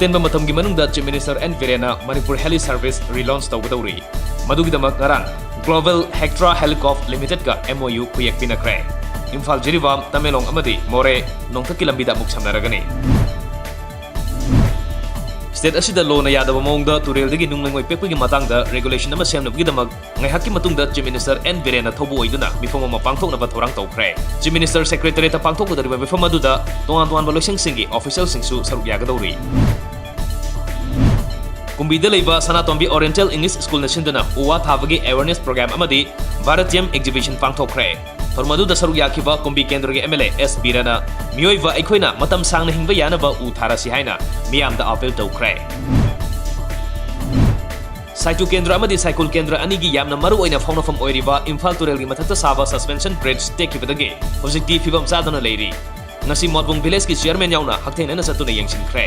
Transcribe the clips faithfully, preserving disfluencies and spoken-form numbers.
ꯑꯇꯦꯟꯕ ꯃꯇꯝꯒꯤ ꯃꯅꯨꯡꯗ Chief Minister N ꯕꯤꯔꯦꯟꯅ Manipur Heli Service relaunch ꯇꯧꯒꯗꯧꯔꯤ꯫ ꯃꯗꯨꯒꯤꯗꯃꯛ ꯉꯔꯥꯡ Global Hectra Helicop Limitedꯀ M O U ꯈꯨꯌꯦꯛ ꯄꯤꯅꯈ꯭ꯔꯦ꯫ Imphal Jiribam, Tamenglong ꯑꯃꯗꯤ ꯃꯣꯔꯦ ꯅꯣꯡꯊꯛꯀꯤ ꯂꯝꯕꯤꯗ ꯑꯃꯨꯛ ꯁꯝꯅꯔꯒꯅꯤ꯫ State ꯑꯁꯤꯗ ꯂꯣꯅ ꯌꯥꯗꯕ ꯃꯑꯣꯡꯗ ꯇꯨꯔꯦꯜꯗꯒꯤ ꯅꯨꯡ ꯂꯩꯉꯣꯏ ꯄꯦꯛꯄꯒꯤ ꯃꯇꯥꯡꯗ regulation ꯑꯃ ꯁꯦꯝꯅꯕꯒꯤꯗꯃꯛ ꯉꯥꯏꯍꯥꯛꯀꯤ ꯃꯇꯨꯡꯗ Chief Minister N ꯕꯤꯔꯦꯟꯅ ꯊꯧꯕꯨ ꯑꯣꯏꯗꯨꯅ ꯃꯤꯐꯝ ꯑꯃ ꯄꯥꯡꯊꯣꯛꯅꯕ ꯊꯧꯔꯥꯡ ꯇꯧꯈ꯭ꯔꯦ꯫ Chief Minister Secretariatꯇ ꯄꯥꯡꯊꯣꯛꯀꯗꯧꯔꯤꯕ ꯃꯤꯐꯝ ꯑꯗꯨꯗ ꯇꯣꯉꯥꯟ ꯇꯣꯉꯥꯟꯕ ꯂꯣꯏꯁꯪꯁꯤꯡꯒꯤ officialꯁꯤꯡꯁꯨ ꯁꯔꯨꯛ ꯌꯥꯒꯗꯧꯔꯤ꯫ ꯀꯨꯝꯕꯤꯗ ꯂꯩꯕ ꯁꯅꯥꯇꯣꯝꯕꯤ Oriental English Schoolꯅ ꯁꯤꯟꯗꯨꯅ ꯎ ꯋꯥ ꯊꯥꯕꯒꯤ awareness program ꯑꯃꯗꯤ Bharatiyam exhibition ꯄꯥꯡꯊꯣꯛꯈ꯭ꯔꯦ꯫ ꯊꯧꯔꯝ ꯑꯗꯨꯗ ꯁꯔꯨꯛ ꯌꯥꯈꯤꯕ ꯀꯨꯝꯕꯤ ꯀꯦꯟꯗ꯭ꯔꯒꯤ M L A S ꯕꯤꯔꯦꯟꯅ ꯃꯤꯑꯣꯏꯕ ꯑꯩꯈꯣꯏꯅ ꯃꯇꯝ ꯁꯥꯡꯅ ꯍꯤꯡꯕ ꯌꯥꯅꯕ ꯎ ꯊꯥꯔꯁꯤ ꯍꯥꯏꯅ ꯃꯤꯌꯥꯝꯗ appeal ꯇꯧꯈ꯭ꯔꯦ꯫ ꯁꯥꯏꯇꯨ ꯀꯦꯟꯗ꯭ꯔ ꯑꯃꯗꯤ ꯁꯥꯏꯀꯨꯜ ꯀꯦꯟꯗ꯭ꯔ ꯑꯅꯤꯒꯤ ꯌꯥꯝꯅ ꯃꯔꯨ ꯑꯣꯏꯅ ꯐꯥꯎꯅꯐꯝ ꯑꯣꯏꯔꯤꯕ ꯏꯝꯐꯥꯜ ꯇꯨꯔꯦꯜꯒꯤ ꯃꯊꯛꯇ ꯁꯥꯕ suspension bridge ꯇꯦꯛꯈꯤꯕꯗꯒꯤ ꯍꯧꯖꯤꯛꯇꯤ ꯐꯤꯕꯝ ꯆꯥꯗꯅ ꯂꯩꯔꯤ꯫ ꯉꯁꯤ ꯃꯣꯠꯕꯨꯡ villageꯀꯤ chairman ꯌꯥꯎꯅ ꯍꯛꯊꯦꯡꯅꯅ ꯆꯠꯇꯨꯅ ꯌꯦꯡꯁꯤꯟꯈ꯭ꯔꯦ꯫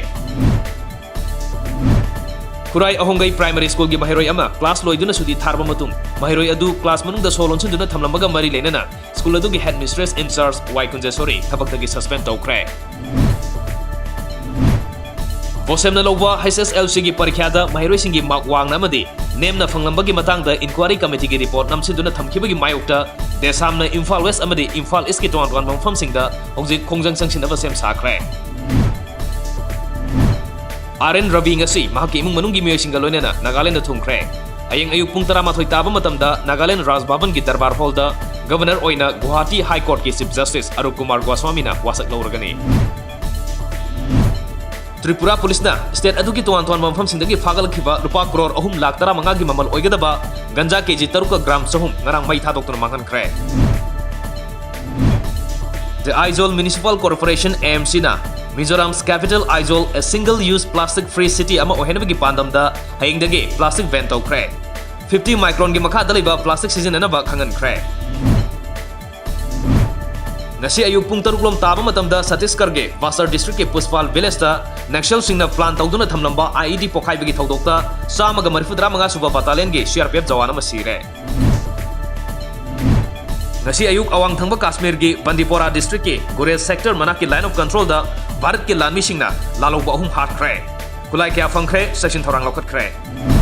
ꯈꯨꯔꯥꯏ ꯑꯍꯣꯡꯒꯩ Primary Schoolꯒꯤ ꯃꯍꯩꯔꯣꯏ ꯑꯃ class ꯂꯣꯏꯗꯨꯅ ꯁꯨꯇꯤ ꯊꯥꯔꯕ ꯃꯇꯨꯡ, ꯃꯍꯩꯔꯣꯏ ꯑꯗꯨ class ꯃꯅꯨꯡꯗ ꯁꯣ ꯂꯣꯟꯁꯤꯟꯗꯨꯅ ꯊꯝꯂꯝꯕꯒ ꯃꯔꯤ ꯂꯩꯅꯅ school ꯑꯗꯨꯒꯤ headmistress in charge ꯋꯥꯏ ꯀꯨꯟꯖꯦꯁꯣꯔꯤ ꯊꯕꯛꯇꯒꯤ suspend ꯇꯧꯈ꯭ꯔꯦ꯫ ꯕꯣꯁꯦꯝꯅ ꯂꯧꯕ H S L Cꯒꯤ ꯄꯔꯤꯈ꯭ꯌꯥꯗ ꯃꯍꯩꯔꯣꯏꯁꯤꯡꯒꯤ mark ꯋꯥꯡꯅ ꯑꯃꯗꯤ ꯅꯦꯝꯅ ꯐꯪꯂꯝꯕꯒꯤ ꯃꯇꯥꯡꯗ inquiry committeeꯒꯤ report ꯅꯝꯁꯤꯟꯗꯨꯅ ꯊꯝꯈꯤꯕꯒꯤ ꯃꯥꯌꯣꯛꯇ ꯗꯦꯁꯥꯝꯅ ꯏꯝꯐꯥꯜ West ꯑꯃꯗꯤ ꯏꯝꯐꯥꯜ Eastꯀꯤ ꯇꯣꯉꯥꯟ ꯇꯣꯉꯥꯟꯕ ꯃꯐꯝꯁꯤꯡꯗ ꯍꯧꯖꯤꯛ ꯈꯣꯡꯖꯪ ꯆꯪꯁꯤꯟꯅꯕ ꯁꯦꯝ ꯁꯥꯈ꯭ꯔꯦ꯫ R N ꯔꯕꯤ ꯉꯁꯤ ꯃꯍꯥꯛꯀꯤ ꯏꯃꯨꯡ ꯃꯅꯨꯡꯒꯤ ꯃꯤꯑꯣꯏꯁꯤꯡꯒ ꯂꯣꯏꯅꯅ ꯅꯥꯒꯥꯂꯦꯟꯗ ꯊꯨꯡꯈ꯭ꯔꯦ꯫ ꯍꯌꯦꯡ ꯑꯌꯨꯛ ꯄꯨꯡ ꯇꯔꯥꯃꯥꯊꯣꯏ ꯇꯥꯕ ꯃꯇꯝꯗ ꯅꯥꯒꯥꯂꯦꯟ ꯔꯥꯖ ꯚꯕꯟꯒꯤ ꯗꯔꯕꯥꯔ ꯍꯣꯜꯗ Governor ꯑꯣꯏꯅ Guwahati High Courtꯀꯤ Chief Justice ꯑꯔꯨꯞ Kumar ꯒꯣꯁ꯭ꯋꯥꯃꯤꯅ ꯋꯥꯁꯛ ꯂꯧꯔꯒꯅꯤ꯫ ꯇ꯭ꯔꯤꯄꯨꯔꯥ ꯄꯨꯂꯤꯁꯅ state ꯑꯗꯨꯒꯤ ꯇꯣꯉꯥꯟ ꯇꯣꯉꯥꯟꯕ ꯃꯐꯝꯁꯤꯡꯗꯒꯤ ꯐꯥꯒꯠꯂꯛꯈꯤꯕ ꯂꯨꯄꯥ ꯀ꯭ꯔꯣꯔ ꯑꯍꯨꯝ ꯂꯥꯈ ꯇꯔꯥꯃꯉꯥꯒꯤ ꯃꯃꯜ ꯑꯣꯏꯒꯗꯕ ꯒꯟꯖꯥ ꯀꯦꯖꯤ ꯇꯔꯨꯛꯀ ꯒ꯭ꯔꯥꯝ ꯆꯍꯨꯝ ꯉꯔꯥꯡ ꯃꯩ ꯊꯥꯗꯣꯛꯇꯨꯅ ꯃꯥꯡꯍꯟꯈ꯭ꯔꯦ꯫ The Aizawl Municipal Corporation, A M Cꯅ Mizoram's capital Aizawl a single use plastic free city ꯑꯃ ꯑꯣꯏꯍꯟꯅꯕꯒꯤ ꯄꯥꯟꯗꯝꯗ ꯍꯌꯦꯡꯗꯒꯤ plastic ban ꯇꯧꯈ꯭ꯔꯦ꯫ Fifty micronꯒꯤ ꯃꯈꯥꯗ ꯂꯩꯕ plastic ꯁꯤꯖꯤꯟꯅꯅꯕ ꯈꯪꯍꯟꯈ꯭ꯔꯦ꯫ ꯉꯁꯤ ꯑꯌꯨꯛ ꯄꯨꯡ ꯇꯔꯨꯛ ꯂꯣꯝ ꯇꯥꯕ ꯃꯇꯝꯗ ꯁꯠꯇꯤꯁꯒꯔꯒꯤ ꯕꯁꯇꯔ districtꯀꯤ ꯄꯨꯁꯄꯥꯜ villageꯇ Naxalꯁꯤꯡꯅ plan ꯇꯧꯗꯨꯅ ꯊꯝꯂꯝꯕ I E D ꯄꯣꯈꯥꯏꯕꯒꯤ ꯊꯧꯗꯣꯛꯇ ꯆꯥꯝꯃꯒ ꯃꯔꯤꯐꯨ ꯇꯔꯥꯃꯉꯥ ꯁꯨꯕ battalionꯒꯤ C R P F Jawan ꯑꯃ ꯁꯤꯔꯦ꯫ ꯉꯁꯤ ꯑꯌꯨꯛ ꯑꯋꯥꯡ ꯊꯪꯕ ꯀꯥꯁꯃꯤꯔꯒꯤ ꯕꯟꯗꯤꯄꯣꯔꯥ districtꯀꯤ ꯒꯨꯔꯦꯖ sector ꯃꯅꯥꯛꯀꯤ line of controlꯗ ꯚꯥꯔꯠꯀꯤ ꯂꯥꯟꯃꯤꯁꯤꯡꯅ ꯂꯥꯜꯍꯧꯕ ꯑꯍꯨꯝ ꯍꯥꯠꯈ꯭ꯔꯦ꯫ ꯈꯨꯠꯂꯥꯏ ꯀꯌꯥ ꯐꯪꯈ꯭ꯔꯦ? Session ꯊꯧꯔꯥꯡ ꯂꯧꯈꯠꯈ꯭ꯔꯦ꯫